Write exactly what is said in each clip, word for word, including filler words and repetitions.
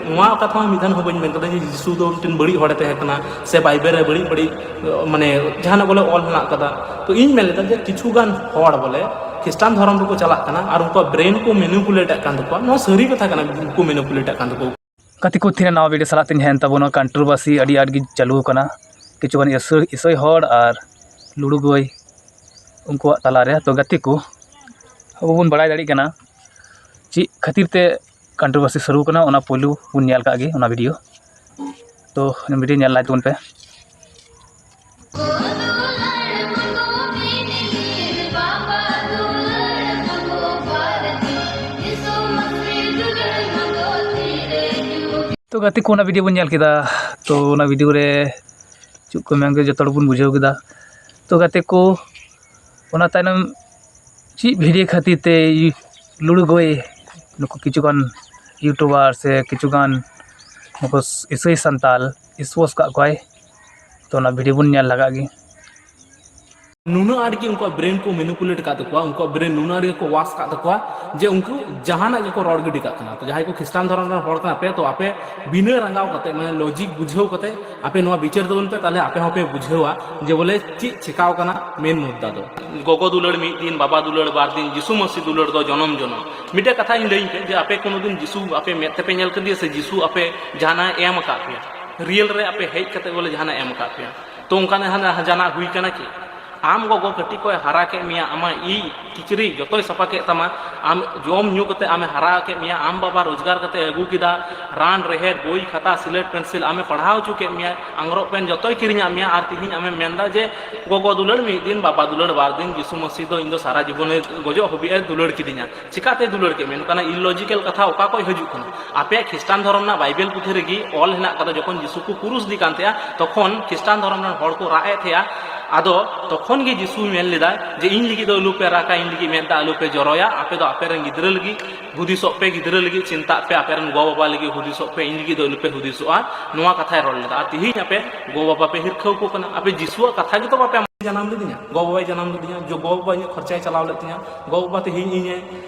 ᱱᱚᱣᱟ ᱠᱟᱛᱷᱟ ᱦᱚᱸ ᱢᱤᱫ ᱫᱷᱟᱣ ᱦᱚᱸ ᱵᱟᱹᱧ ᱢᱮᱱ ᱠᱟᱫᱟ ᱡᱮ ᱡᱤᱥᱩ ᱫᱚ ᱢᱤᱫᱴᱮᱱ ᱵᱟᱹᱲᱤᱡ ᱦᱚᱲᱮ ᱛᱟᱦᱮᱸ ᱠᱟᱱᱟ ᱥᱮ ᱵᱟᱭᱵᱮᱞ ᱨᱮ ᱵᱟᱹᱲᱤᱡ ᱵᱟᱹᱲᱤᱡ, ᱢᱟᱱᱮ, ᱡᱟᱦᱟᱱᱟᱜ ᱵᱚᱞᱮ ᱚᱞ ᱦᱮᱱᱟᱜ ᱠᱟᱫᱟ᱾ ᱛᱚ ᱤᱧ ᱢᱮᱱ ᱞᱮᱫᱟ ᱡᱮ ᱠᱤᱪᱷᱩ ᱜᱟᱱ ᱦᱚᱲ ᱵᱚᱞᱮ ᱠᱷᱨᱤᱥᱴᱟᱱ ᱫᱷᱚᱨᱚᱢ ᱨᱮᱠᱚ ᱪᱟᱞᱟᱜ ᱠᱟᱱᱟ ᱟᱨ ᱩᱱᱠᱩᱣᱟᱜ ᱵᱨᱮᱱ ᱠᱚ ᱢᱮᱱᱩᱯᱩᱞᱮᱴ ᱮᱫ ᱠᱟᱱ ᱛᱟᱠᱚᱣᱟ᱾ ᱱᱚᱣᱟ ᱥᱟᱹᱨᱤ ᱠᱟᱛᱷᱟ ᱠᱟᱱᱟ, ᱩᱱᱠᱩ ᱢᱮᱱᱩᱯᱩᱞᱮᱴ ᱮᱫ ᱠᱟᱱ ᱛᱟᱠᱚᱣᱟ᱾ ᱜᱟᱛᱮ ᱠᱚ, ᱛᱮᱦᱮᱧ ᱱᱟᱣᱟ ᱵᱷᱤᱰᱤᱭᱳ ᱥᱟᱞᱟᱜ ᱛᱤᱧ ᱦᱮᱡ ᱮᱱ ᱛᱟᱵᱚᱱᱟ᱾ ᱠᱚᱱᱴᱨᱳᱵᱷᱟᱨᱥᱤ ᱟᱹᱰᱤ ᱟᱸᱴ ᱜᱮ ᱪᱟᱹᱞᱩ ᱟᱠᱟᱱᱟ᱾ ᱠᱤᱪᱷᱩ ᱜᱟᱱ ᱤᱥᱟᱹᱭ, ᱤᱥᱟᱹᱭ ᱦᱚᱲ ᱟᱨ ᱞᱩᱲᱩ ᱜᱟᱹᱭ, ᱩᱱᱠᱩᱣᱟᱜ ᱛᱟᱞᱟᱨᱮ᱾ ᱛᱚ ᱜᱟᱛᱮ ᱠᱚ, ᱟᱵᱚ ᱵᱚᱱ ᱵᱟᱲᱟᱭ ᱫᱟᱲᱮᱭᱟᱜ ᱠᱟᱱᱟ ᱪᱮᱫ ᱠᱷᱟᱹᱛᱤᱨ ᱛᱮ ᱠᱚᱱᱴᱨᱳᱵᱷᱟᱨᱥᱤ ᱥᱩᱨᱩ ᱠᱟᱱᱟ, ᱚᱱᱟ ᱯᱳᱭᱞᱳ ᱵᱚᱱ ᱧᱮᱞ ᱠᱟᱜ ᱜᱮ, ᱚᱱᱟ ᱵᱷᱤᱰᱤᱭᱳ᱾ ᱛᱚ ᱵᱷᱤᱰᱤᱭᱳ ᱧᱮᱞ ᱞᱟᱦᱟ ᱛᱟᱵᱚᱱ ᱯᱮ᱾ ᱛᱚ ᱜᱟᱛᱮ ᱠᱚ, ᱚᱱᱟ ᱵᱷᱤᱰᱤᱭᱳ ᱵᱚᱱ ᱧᱮᱞ ᱠᱮᱫᱟ᱾ ᱛᱚ ᱚᱱᱟ ᱵᱷᱤᱰᱤᱭᱳ ᱨᱮ ᱪᱮᱫ ᱠᱚ ᱢᱮᱱ ᱠᱮᱫᱟ, ᱡᱚᱛᱚ ᱦᱚᱲ ᱵᱚᱱ ᱵᱩᱡᱷᱟᱹᱣ ᱠᱮᱫᱟ᱾ ᱛᱚ ᱜᱟᱛᱮ ᱠᱚ, ᱚᱱᱟ ᱛᱟᱭᱱᱚᱢ ᱪᱮᱫ ᱵᱷᱤᱰᱤᱭᱳ ᱠᱷᱟᱹᱛᱤᱨ ᱛᱮ ᱞᱩᱲᱩ ᱜᱟᱹᱭ ᱱᱩᱠᱩ ᱠᱤᱪᱷᱩ ᱜᱟᱱ ᱤᱭᱩᱴᱩᱵᱟᱨ ᱥᱮ ᱠᱤᱪᱷᱩ ᱜᱟᱱ ᱱᱩᱠᱩ ᱤᱥᱟᱹᱭ ᱥᱟᱱᱛᱟᱞ ᱮᱠᱥᱯᱳᱡᱽ ᱠᱟᱜ ᱠᱚᱣᱟᱭ? ᱛᱚ ᱚᱱᱟ ᱵᱷᱤᱰᱤᱭᱳ ᱵᱚᱱ ᱧᱮᱞ ᱞᱟᱜᱟᱜ ᱜᱮ᱾ ᱱᱩᱱᱟᱹᱜ ᱟᱸᱴ ᱜᱮ ᱩᱱᱠᱩᱣᱟᱜ ᱵᱨᱮᱱ ᱠᱚ ᱢᱮᱱᱩᱯᱩᱞᱮᱴ ᱟᱠᱟᱫ ᱛᱟᱠᱚᱣᱟ, ᱩᱱᱠᱩᱣᱟᱜ ᱵᱨᱮᱱ ᱱᱩᱱᱟᱹᱜ ᱟᱸᱴ ᱜᱮᱠᱚ ᱣᱟᱥ ᱟᱠᱟᱫ ᱛᱟᱠᱚᱣᱟ ᱡᱮ ᱩᱱᱠᱩ ᱡᱟᱦᱟᱱᱟᱜ ᱜᱮᱠᱚ ᱨᱚᱲ ᱜᱤᱰᱤ ᱠᱟᱜ ᱠᱟᱱᱟ᱾ ᱛᱚ ᱡᱟᱦᱟᱸᱭ ᱠᱚ ᱠᱷᱨᱤᱥᱴᱟᱱ ᱫᱷᱚᱨᱚᱢ ᱨᱮᱱ ᱦᱚᱲ ᱠᱟᱱᱟ ᱯᱮ, ᱛᱚ ᱟᱯᱮ ᱵᱤᱱᱟᱹ ᱨᱟᱸᱜᱟᱣ ᱠᱟᱛᱮ, ᱢᱟᱱᱮ ᱞᱚᱡᱤᱠ ᱵᱩᱡᱷᱟᱹᱣ ᱠᱟᱛᱮ ᱟᱯᱮ ᱱᱚᱣᱟ ᱵᱤᱪᱟᱹᱨ ᱛᱟᱵᱚᱱ ᱯᱮ, ᱛᱟᱦᱞᱮ ᱟᱯᱮ ᱦᱚᱸᱯᱮ ᱵᱩᱡᱷᱟᱹᱣᱟ ᱡᱮ ᱵᱚᱞᱮ ᱪᱮᱫ ᱪᱮᱠᱟᱣ ᱠᱟᱱᱟ ᱢᱮᱱ ᱢᱩᱫᱽᱫᱟ ᱫᱚ᱾ ᱜᱚᱜᱚ ᱫᱩᱞᱟᱹᱲ ᱢᱤᱫ ᱫᱤᱱ, ᱵᱟᱵᱟ ᱫᱩᱞᱟᱹᱲ ᱵᱟᱨ ᱫᱤᱱ, ᱡᱤᱥᱩ ᱢᱟᱹᱥᱤ ᱫᱩᱞᱟᱹᱲ ᱫᱚ ᱡᱚᱱᱚᱢ ᱡᱚᱱᱚᱢ᱾ ᱢᱤᱫᱴᱮᱡ ᱠᱟᱛᱷᱟ ᱤᱧ ᱞᱟᱹᱭᱟᱹᱧ ᱯᱮ ᱡᱮ ᱟᱯᱮ ᱠᱳᱱᱳ ᱫᱤᱱ ᱡᱤᱥᱩ ᱟᱯᱮ ᱢᱮᱫ ᱛᱮᱯᱮ ᱧᱮᱞ ᱠᱟᱫᱮᱭᱟ ᱥᱮ ᱡᱤᱥᱩ ᱟᱯᱮ ᱡᱟᱦᱟᱱᱟᱜ ᱮ ᱮᱢ ᱟᱠᱟᱫ ᱯᱮᱭᱟ? ᱨᱤᱭᱮᱞ ᱨᱮ ᱟᱯᱮ ᱦᱮᱡ ᱠᱟᱛᱮ ᱵᱚᱞᱮ ᱡᱟᱦᱟᱱᱟᱜ ᱮ ᱮᱢ ᱟᱠᱟᱫ ᱯᱮᱭᱟ? ᱛᱚ ᱚᱱᱠᱟᱱᱟᱜ ᱡᱟᱦᱟᱱᱟᱜ ᱦᱩᱭ ᱠᱟᱱᱟ ᱠᱤ? ᱟᱢ ᱜᱚᱜᱚ ᱠᱟᱹᱴᱤᱡ ᱠᱷᱚᱡ ᱦᱟᱨᱟ ᱠᱮᱫ ᱢᱮᱭᱟ, ᱟᱢᱟᱜ ᱤᱡ ᱠᱤᱪᱨᱤᱡ ᱡᱚᱛᱚᱭ ᱥᱟᱯᱷᱟ ᱠᱮᱫ ᱛᱟᱢᱟ, ᱟᱢ ᱡᱚᱢ ᱧᱩ ᱠᱟᱛᱮ ᱟᱢᱮ ᱦᱟᱨᱟ ᱠᱮᱫ ᱢᱮᱭᱟ, ᱟᱢ ᱵᱟᱵᱟ ᱨᱳᱡᱽᱜᱟᱨ ᱠᱟᱛᱮ ᱟᱹᱜᱩ ᱠᱮᱫᱟ, ᱨᱟᱱ ᱨᱮᱦᱮᱫ, ᱵᱳᱭ, ᱠᱷᱟᱛᱟ, ᱥᱤᱞᱮᱴ, ᱯᱮᱱᱥᱤᱞ ᱟᱢᱮ ᱯᱟᱲᱦᱟᱣ ᱦᱚᱪᱚ ᱠᱮᱫ ᱢᱮᱭᱟ, ᱟᱝᱨᱚᱵ ᱯᱮᱱ ᱡᱚᱛᱚᱭ ᱠᱤᱨᱤᱧᱟᱜ ᱢᱮᱭᱟ, ᱟᱨ ᱛᱤᱦᱤᱧ ᱟᱢᱮᱢ ᱢᱮᱱᱫᱟ ᱡᱮ ᱜᱚᱜᱚ ᱫᱩᱞᱟᱹᱲ ᱢᱤᱫ ᱫᱤᱱ, ᱵᱟᱵᱟ ᱫᱩᱞᱟᱹᱲ ᱵᱟᱨ ᱫᱤᱱ, ᱡᱤᱥᱩ ᱢᱟᱹᱥᱤ ᱫᱚ ᱤᱧ ᱫᱚ ᱥᱟᱨᱟ ᱡᱤᱵᱚᱱᱮ ᱜᱚᱡᱚᱜ ᱦᱟᱹᱵᱤᱡ ᱮ ᱫᱩᱞᱟᱹᱲ ᱠᱤᱫᱤᱧᱟ᱾ ᱪᱤᱠᱟᱛᱮᱭ ᱫᱩᱞᱟᱹᱲ ᱠᱮᱫ ᱢᱮᱭᱟ? ᱱᱚᱝᱠᱟᱱᱟᱜ ᱤᱞᱚᱡᱤᱠᱮᱞ ᱠᱟᱛᱷᱟ ᱚᱠᱟ ᱠᱷᱚᱡ ᱦᱤᱡᱩᱜ ᱠᱟᱱᱟ? ᱟᱯᱮᱭᱟᱜ ᱠᱷᱨᱤᱥᱴᱟᱱ ᱫᱷᱚᱨᱚᱢ ᱨᱮᱱᱟᱜ ᱵᱟᱭᱵᱮᱞ ᱯᱩᱛᱷᱤ ᱨᱮᱜᱮ ᱚᱞ ᱦᱮᱱᱟᱜ ᱠᱟᱫᱟ, ᱡᱚᱠᱷᱚᱱ ᱡᱤᱥᱩ ᱠᱚ ᱠᱩᱨᱩᱥ ᱫᱮ ᱠᱟᱱ ᱛᱟᱦᱮᱸᱜᱼᱟ, ᱛᱚᱠᱷᱚᱱ ᱠᱷᱨᱤᱥᱴᱟᱱ ᱫᱷᱚᱨᱚᱢ ᱨᱮᱱ ᱦᱚᱲ ᱠᱚ ᱨᱟᱜ ᱮᱫ ᱛᱟᱦᱮᱸᱜᱼᱟ᱾ ᱟᱫᱚ ᱛᱚᱠᱷᱚᱱ ᱜᱮ ᱡᱤᱥᱩᱭ ᱢᱮᱱ ᱞᱮᱫᱟ ᱡᱮ, "ᱤᱧ ᱞᱟᱹᱜᱤᱫ ᱫᱚ ᱟᱞᱚᱯᱮ ᱨᱟᱜᱟ, ᱤᱧ ᱞᱟᱹᱜᱤᱫ ᱢᱮᱫ ᱫᱟᱜ ᱟᱞᱚᱯᱮ ᱡᱚᱨᱚᱭᱟ, ᱟᱯᱮ ᱫᱚ ᱟᱯᱮ ᱨᱮᱱ ᱜᱤᱫᱽᱨᱟᱹ ᱞᱟᱹᱜᱤᱫ ᱦᱩᱫᱤᱥᱚᱜ ᱯᱮ, ᱜᱤᱫᱽᱨᱟᱹ ᱞᱟᱹᱜᱤᱫ ᱪᱤᱱᱛᱟᱜ ᱯᱮ, ᱟᱯᱮ ᱨᱮᱱ ᱜᱚ-ᱵᱟᱵᱟ ᱞᱟᱹᱜᱤᱫ ᱦᱩᱫᱤᱥᱚᱜ ᱯᱮ, ᱤᱧ ᱞᱟᱹᱜᱤᱫ ᱫᱚ ᱟᱞᱚᱯᱮ ᱦᱩᱫᱤᱥᱚᱜᱼᱟ᱾" ᱱᱚᱣᱟ ᱠᱟᱛᱷᱟᱭ ᱨᱚᱲ ᱞᱮᱫᱟ᱾ ᱟᱨ ᱛᱤᱦᱤᱧ ᱟᱯᱮ ᱜᱚ-ᱵᱟᱵᱟ ᱯᱮ ᱦᱤᱨᱠᱷᱟᱹᱣ ᱠᱚ ᱠᱟᱱᱟ, ᱟᱯᱮ ᱡᱤᱥᱩᱣᱟᱜ ᱠᱟᱛᱷᱟ ᱜᱮᱛᱚ ᱵᱟᱯᱮ ᱡᱟᱱᱟᱢ ᱞᱤᱫᱤᱧᱟ, ᱜᱚ-ᱵᱟᱵᱟᱭ ᱡᱟᱱᱟᱢ ᱞᱤᱫᱤᱧᱟ, ᱡᱚ-, ᱜᱚ-ᱵᱟᱵᱟ ᱤᱧᱟᱹᱜ ᱠᱷᱚᱨᱪᱟᱭ ᱪᱟᱞᱟᱣ ᱞᱮᱫ ᱛᱤᱧᱟ, ᱜᱚ-ᱵᱟᱵᱟ ᱛᱤᱦᱤᱧ ᱤᱧᱮ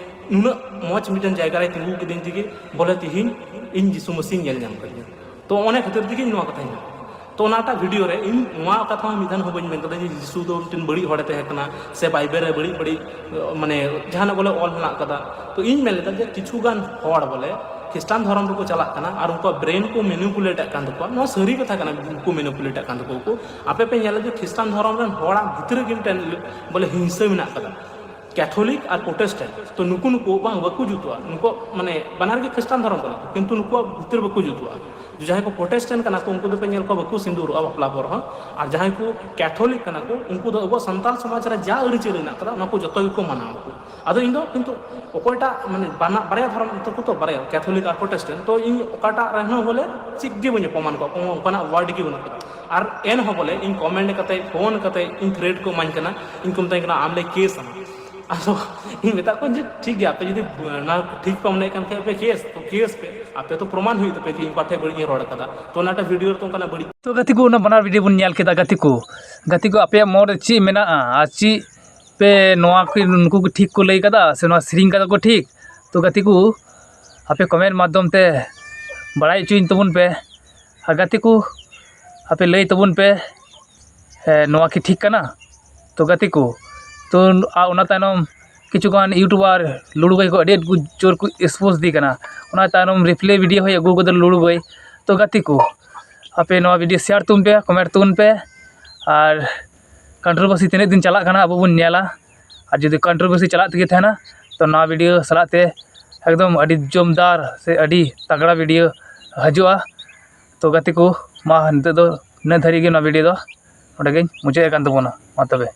ᱱᱩᱱᱟᱹᱜ ᱢᱚᱡᱽ ᱢᱤᱫᱴᱮᱱ ᱡᱟᱭᱜᱟ ᱨᱮ ᱛᱤᱸᱜᱩ ᱠᱤᱫᱤᱧ ᱛᱮᱜᱮ ᱵᱚᱞᱮ ᱛᱮᱦᱮᱧ ᱤᱧ ᱡᱤᱥᱩ ᱢᱟᱹᱥᱤᱧ ᱧᱮᱞ ᱧᱟᱢ ᱠᱮᱫᱮᱭᱟ᱾ ᱛᱚ ᱚᱱᱟ ᱠᱷᱟᱹᱛᱤᱨ ᱛᱮᱜᱮ ᱤᱧ ᱱᱚᱣᱟ ᱠᱟᱛᱷᱟᱧ ᱢᱮᱱᱟ᱾ ᱛᱚ ᱚᱱᱟᱴᱟᱜ ᱵᱷᱤᱰᱤᱭᱳ ᱨᱮ ᱤᱧ ᱱᱚᱣᱟ ᱠᱟᱛᱷᱟ ᱦᱚᱸ ᱢᱤᱫ ᱫᱷᱟᱣ ᱦᱚᱸ ᱵᱟᱹᱧ ᱢᱮᱱ ᱠᱟᱫᱟ ᱡᱮ ᱡᱤᱥᱩ ᱫᱚ ᱢᱤᱫᱴᱮᱱ ᱵᱟᱹᱲᱤᱡ ᱦᱚᱲᱮ ᱛᱟᱦᱮᱸ ᱠᱟᱱᱟ ᱥᱮ ᱵᱟᱭᱵᱮᱞ ᱨᱮ ᱵᱟᱹᱲᱤᱡ ᱵᱟᱹᱲᱤᱡ ᱢᱟᱱᱮ ᱡᱟᱦᱟᱱᱟᱜ ᱵᱚᱞᱮ ᱚᱞ ᱦᱮᱱᱟᱜ ᱠᱟᱫᱟ᱾ ᱛᱚ ᱤᱧ ᱢᱮᱱ ᱞᱮᱫᱟ ᱡᱮ ᱠᱤᱪᱷᱩ ᱜᱟᱱ ᱦᱚᱲ ᱵᱚᱞᱮ ᱠᱷᱨᱤᱥᱴᱟᱱ ᱫᱷᱚᱨᱚᱢ ᱨᱮᱠᱚ ᱪᱟᱞᱟᱜ ᱠᱟᱱᱟ ᱟᱨ ᱩᱱᱠᱩᱣᱟᱜ ᱵᱨᱮᱱ ᱠᱚ ᱢᱮᱱᱤᱯᱩᱞᱮᱴ ᱮᱫ ᱠᱟᱱ ᱛᱟᱠᱚᱣᱟ᱾ ᱱᱚᱣᱟ ᱥᱟᱹᱨᱤ ᱠᱟᱛᱷᱟ ᱠᱟᱱᱟ, ᱩᱱᱠᱩ ᱢᱮᱱᱤᱯᱩᱞᱮᱴ ᱮᱫ ᱠᱟᱱ ᱛᱟᱠᱚᱣᱟ ᱠᱚ᱾ ᱟᱯᱮ ᱯᱮ ᱧᱮᱞᱟ ᱡᱮ ᱠᱷᱨᱤᱥᱴᱟᱱ ᱫᱷᱚᱨᱚᱢ ᱨᱮᱱ ᱦᱚᱲᱟᱜ ᱵᱷᱤᱛᱨᱤ ᱨᱮᱜᱮ ᱢᱤᱫᱴᱮᱱ ᱵᱚᱞᱮ ᱦᱤᱝᱥᱟᱹ ᱢᱮᱱᱟᱜ ᱠᱟᱫᱟ᱾ ᱠᱮᱛᱷᱚᱞᱤᱠ ᱟᱨ ᱯᱨᱚᱴᱮᱥᱴᱮᱱᱴ, ᱛᱚ ᱱᱩᱠᱩ ᱱᱩᱠᱩ ᱵᱟᱝ ᱵᱟᱠᱚ ᱡᱩᱛᱩᱜᱼᱟ᱾ ᱱᱩᱠᱩ ᱢᱟᱱᱮ ᱵᱟᱱᱟᱨ ᱜᱮ ᱠᱷᱨᱤᱥᱴᱟᱱ ᱫᱷᱚᱨᱚᱢ ᱠᱟᱱᱟ ᱠᱚ, ᱠᱤᱱᱛᱩ ᱱᱩᱠᱩᱣᱟᱜ ᱵᱷᱤᱛᱤᱨ ᱵᱟᱠᱚ ᱡᱩᱛᱩᱜᱼᱟ᱾ ᱡᱟᱦᱟᱸᱭ ᱠᱚ ᱯᱨᱚᱴᱮᱥᱴᱮᱱᱴ ᱠᱟᱱᱟ ᱠᱚ, ᱩᱱᱠᱩ ᱫᱚᱯᱮ ᱧᱮᱞ ᱠᱚᱣᱟ ᱵᱟᱠᱚ ᱥᱤᱸᱫᱩᱨᱚᱜᱼᱟ ᱵᱟᱯᱞᱟ ᱯᱚᱨ ᱦᱚᱸ᱾ ᱟᱨ ᱡᱟᱦᱟᱸᱭ ᱠᱚ ᱠᱮᱛᱷᱚᱞᱤᱠ ᱠᱟᱱᱟ ᱠᱚ, ᱩᱱᱠᱩ ᱫᱚ ᱟᱵᱚᱣᱟᱜ ᱥᱟᱱᱛᱟᱲ ᱥᱚᱢᱟᱡᱽ ᱨᱮ ᱡᱟ ᱟᱹᱨᱤᱪᱟᱹᱞᱤ ᱢᱮᱱᱟᱜ ᱠᱟᱫᱟ, ᱚᱱᱟ ᱠᱚ ᱡᱚᱛᱚ ᱜᱮᱠᱚ ᱢᱟᱱᱟᱣᱟ ᱠᱚ᱾ ᱟᱫᱚ ᱤᱧ ᱫᱚ ᱠᱤᱱᱛᱩ ᱚᱠᱚᱭᱴᱟᱜ ᱢᱟᱱᱮ ᱵᱟᱱᱟ-, ᱵᱟᱨᱭᱟ ᱫᱷᱚᱨᱚᱢ ᱛᱟᱠᱚ ᱛᱚ, ᱵᱟᱨᱭᱟ ᱠᱮᱛᱷᱚᱞᱤᱠ ᱟᱨ ᱯᱨᱚᱴᱮᱥᱴᱮᱱᱴ, ᱛᱚ ᱤᱧ ᱚᱠᱟᱴᱟᱜ ᱨᱮᱦᱚᱸ ᱵᱚᱞᱮ ᱪᱮᱫ ᱜᱮ ᱵᱟᱹᱧ ᱚᱯᱚᱢᱟᱱ ᱠᱚᱣᱟ, ᱠᱳᱱᱳ ᱚᱱᱠᱟᱱᱟᱜ ᱣᱟᱨᱰ ᱜᱮ ᱵᱟᱹᱱᱩᱜ ᱠᱟᱫᱟ᱾ ᱟᱨ ᱮᱱᱦᱚᱸ ᱵᱚᱞᱮ ᱤᱧ ᱠᱚᱢᱮᱱᱴ ᱠᱟᱛᱮ, ᱯᱷᱳᱱ ᱠᱟᱛᱮ ᱤᱧ ᱛᱷᱨᱮᱴ ᱠᱚ ᱮᱢᱟᱹᱧ ᱠᱟᱱᱟ, ᱤᱧ ᱠᱚ ᱢᱮᱛᱟᱹᱧ ᱠᱟᱱᱟ ᱟᱢ ᱞᱮ ᱠᱮᱥ ᱟᱢᱟ᱾ ᱟᱫᱚ ᱤᱧ ᱢᱮᱛᱟᱜ ᱠᱚᱣᱟ ᱡᱮ ᱴᱷᱤᱠ ᱜᱮᱭᱟ, ᱟᱯᱮ ᱡᱩᱫᱤ ᱚᱱᱟ ᱴᱷᱤᱠ ᱯᱮ ᱢᱚᱱᱮᱭᱮᱫ ᱠᱟᱱ ᱠᱷᱟᱡ ᱯᱮ ᱠᱮᱥ, ᱛᱚ ᱠᱮᱥ ᱯᱮ, ᱟᱯᱮ ᱛᱚ ᱯᱨᱚᱢᱟᱱ ᱦᱩᱭᱩᱜ ᱛᱟᱯᱮ ᱡᱮ ᱤᱧ ᱚᱠᱟ ᱴᱷᱮᱡ ᱵᱟᱹᱲᱤᱡ ᱤᱧ ᱨᱚᱲ ᱠᱟᱫᱟ᱾ ᱛᱚ ᱚᱱᱟᱴᱟᱜ ᱵᱷᱤᱰᱤᱭᱳ ᱨᱮ ᱛᱚ ᱚᱱᱠᱟᱱᱟᱜ ᱵᱟᱹᱲᱤᱡ ᱛᱚ ᱜᱟᱛᱮ ᱠᱚ, ᱚᱱᱟ ᱵᱟᱱᱟᱨ ᱵᱷᱤᱰᱤᱭᱳ ᱵᱚᱱ ᱧᱮᱞ ᱠᱮᱫᱟ ᱜᱟᱛᱮ ᱠᱚ᱾ ᱜᱟᱛᱮ ᱠᱚ, ᱟᱯᱮᱭᱟᱜ ᱢᱚᱱ ᱨᱮ ᱪᱮᱫ ᱢᱮᱱᱟᱜᱼᱟ ᱟᱨ ᱪᱮᱫ ᱯᱮ ᱱᱚᱣᱟ ᱠᱚ ᱱᱩᱠᱩ ᱠᱚ ᱴᱷᱤᱠ ᱠᱚ ᱞᱟᱹᱭ ᱠᱟᱫᱟ ᱥᱮ ᱱᱚᱣᱟ ᱥᱮᱨᱮᱧ ᱠᱟᱫᱟ ᱠᱚ ᱴᱷᱤᱠ? ᱛᱚ ᱜᱟᱛᱮ ᱠᱚ, ᱟᱯᱮ ᱠᱚᱢᱮᱱᱴ ᱢᱟᱫᱽᱫᱷᱚᱢ ᱛᱮ ᱵᱟᱲᱟᱭ ᱦᱚᱪᱚᱧ ᱛᱟᱵᱚᱱ ᱯᱮ᱾ ᱟᱨ ᱜᱟᱛᱮ ᱠᱚ, ᱟᱯᱮ ᱞᱟᱹᱭ ᱛᱟᱵᱚᱱ ᱯᱮ, ᱦᱮᱸ, ᱱᱚᱣᱟ ᱠᱤ ᱴᱷᱤᱠ ᱠᱟᱱᱟ? ᱛᱚ ᱜᱟᱛᱮ ᱠᱚ, ᱛᱚ ᱟᱨ ᱚᱱᱟ ᱛᱟᱭᱱᱚᱢ ᱠᱤᱪᱷᱩ ᱜᱟᱱ ᱤᱭᱩᱴᱩᱵᱟᱨ ᱞᱩᱲᱩ ᱜᱟᱹᱭ ᱠᱚ ᱟᱹᱰᱤ ᱟᱸᱴ ᱠᱚ ᱡᱳᱨ ᱠᱚ ᱮᱠᱥᱯᱳᱡᱽ ᱫᱤ ᱠᱟᱱᱟ᱾ ᱚᱱᱟ ᱛᱟᱭᱱᱚᱢ ᱨᱤᱯᱞᱮ ᱵᱷᱤᱰᱤᱭᱳ ᱦᱚᱸᱭ ᱟᱹᱜᱩ ᱠᱟᱫᱟ ᱞᱩᱲᱩ ᱜᱟᱹᱭ᱾ ᱛᱚ ᱜᱟᱛᱮ ᱠᱚ, ᱟᱯᱮ ᱱᱚᱣᱟ ᱵᱷᱤᱰᱤᱭᱳ ᱥᱮᱭᱟᱨ ᱛᱟᱵᱚᱱ ᱯᱮ, ᱠᱚᱢᱮᱱᱴ ᱛᱟᱵᱚᱱ ᱯᱮ, ᱟᱨ ᱠᱚᱱᱴᱨᱳᱵᱷᱟᱨᱥᱤ ᱛᱤᱱᱟᱹᱜ ᱫᱤᱱ ᱪᱟᱞᱟᱜ ᱠᱟᱱᱟ ᱟᱵᱚ ᱵᱚᱱ ᱧᱮᱞᱟ᱾ ᱟᱨ ᱡᱩᱫᱤ ᱠᱚᱱᱴᱨᱳᱵᱷᱟᱨᱥᱤ ᱪᱟᱞᱟᱜ ᱛᱮᱜᱮ ᱛᱟᱦᱮᱱᱟ, ᱛᱚ ᱱᱚᱣᱟ ᱵᱷᱤᱰᱤᱭᱳ ᱥᱟᱞᱟᱜ ᱛᱮ ᱮᱠᱫᱚᱢ ᱟᱹᱰᱤ ᱡᱳᱨᱫᱟᱨ ᱥᱮ ᱟᱹᱰᱤ ᱛᱟᱜᱽᱲᱟ ᱵᱷᱤᱰᱤᱭᱳ ᱦᱤᱡᱩᱜᱼᱟ᱾ ᱛᱚ ᱜᱟᱛᱮ ᱠᱚ, ᱢᱟ ᱱᱤᱛᱚᱜ ᱫᱚ ᱤᱱᱟᱹᱜ ᱫᱷᱟᱹᱨᱤᱡ ᱜᱮ ᱱᱚᱣᱟ ᱵᱷᱤᱰᱤᱭᱳ ᱫᱚ ᱱᱚᱸᱰᱮ ᱜᱤᱧ ᱢᱩᱪᱟᱹᱫ ᱮᱫ ᱠᱟᱱ ᱛᱟᱵᱚᱱᱟ᱾ ᱢᱟ ᱛᱚᱵᱮ᱾